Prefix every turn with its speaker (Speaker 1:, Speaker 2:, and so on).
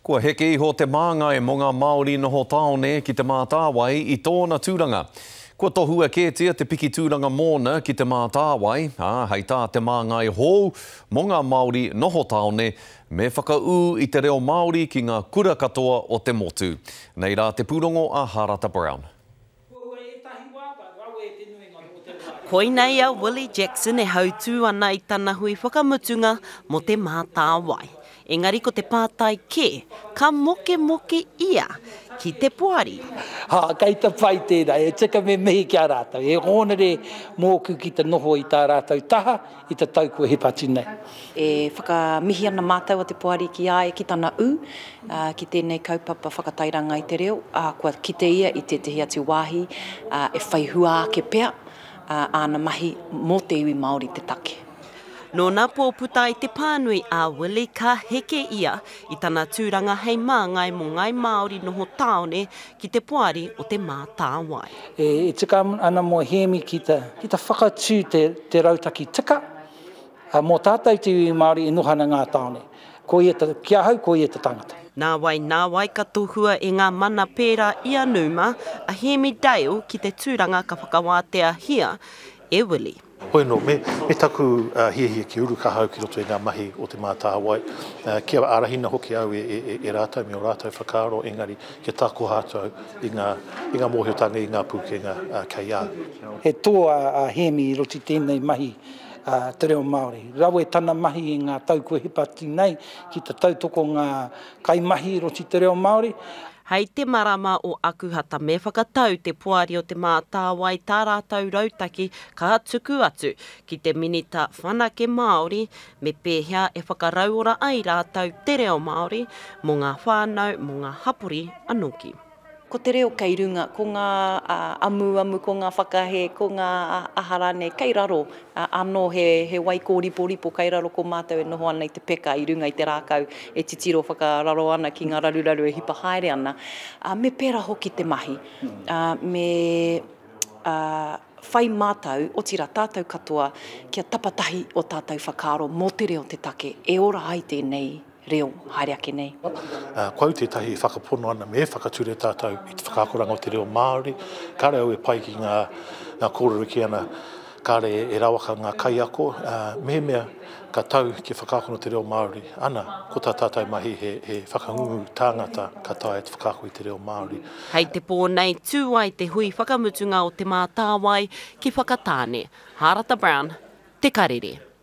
Speaker 1: Kua heke iho te māngai mō ngā Māori noho tāone ki Te Mātāwai i tōna tūranga. Kua tohua kētia te piki tūranga mōna ki Te Mātāwai, ā, hei tā te māngai hou mō ngā Māori noho tāone, me whakaū i te reo Māori ki ngā kura katoa o te motu. Nei rā te pūrongo a Harata Brown.
Speaker 2: Koinei a Willie Jackson e hautū ana i tana hui whakamutunga mō Te Mātāwai. Engari ko te pātai kē, ka mokemoke ia ki te poari?
Speaker 3: Ā, kei te pai tērā, e tika me mihi ki a rātou. He hōnore mōku ki te noho i tā rātou taha i te tau kua hipa atu nei.
Speaker 4: E whakamihi ana mātou a Te Poari ki a ia, ki tana ū ki tēnei kaupapa whakatairanga i te reo, ā, kua kite ia i tētehi atu wāhi e whai hua ake pea āna mahi mō te iwi Māori te take.
Speaker 2: Nōna pō puta ai te pānui a Willie ka heke ia i tana tūranga hei māngai mō ngāi Māori noho tāone ki te Poari o Te Mātāwai.
Speaker 3: E tika ana mō Hēmi ki te whakatū te rautaki tika, Ā, mō tātou te iwi Māori e noho ana ngā tāone. Ko ia te, ki ahau, ko ia te tangata.
Speaker 2: Nāwai, nāwai ka tohua e ngā mana pērā i a Numa, a Hēmi Dale ki te tūranga ka whakawāteahia e Willie.
Speaker 5: Hoi anō, me, me taku hiahia kia uru kaha au ki roto i ngā mahi o Te Mātāwai, kia ārahina hoki au e, e, e rātou me ō rātou whakaaro, engari kia tākoha atu au i ngā, i ngā mōhiotanga, i ngā pūkenga kei a au.
Speaker 3: He toa a Hēmi i roto i tēnei mahi te reo Māori. Rawe tana mahi i ngā tau kua hipa atu nei ki te tautoko ngā kaimahi i roto i te reo Māori.
Speaker 2: Hei te marama o Akuhata me whakatau te Poari o Te Mātāwai tā rātou rautaki ka tuku atu ki te Minita Whanake Māori me pēhea e whakarauora ai rātou te reo Māori mō ngā whānau, mō ngā hapori anō ki.
Speaker 4: Ko te reo kei runga, ko ngā amuamu, ko ngā whakahē, ko ngā aha rānei kei raro, ānō he wai kōriporipo kei raro ko mātou e noho ana i te peka i runga i te rākau e titiro whakararo ana ki ngā raruraru e hipa haere ana. Me pērā hoki te mahi, me whai mātou, otirā tātou katoa, kia tapatahi o tātou whakaaro mō te reo te take e ora ai tēnei reo haere ake nei.
Speaker 5: Ko au tētahi e whakapono ana me whakature tātou i te whakaakoranga o te reo Māori. Kāre au e pai ki ngā kōrero e kī ana kāre e rawaka ngā kaiako. Mehemea ka tau kia whakaakona te reo Māori, ana, ko tā tātou mahi he whakangungu tāngata ka taea te whakaako i te reo Māori.
Speaker 2: Hei te pō nei tū ai te hui whakamutunga o Te Mātāwai ki Whakatāne. Hārata Brown, Te Karere.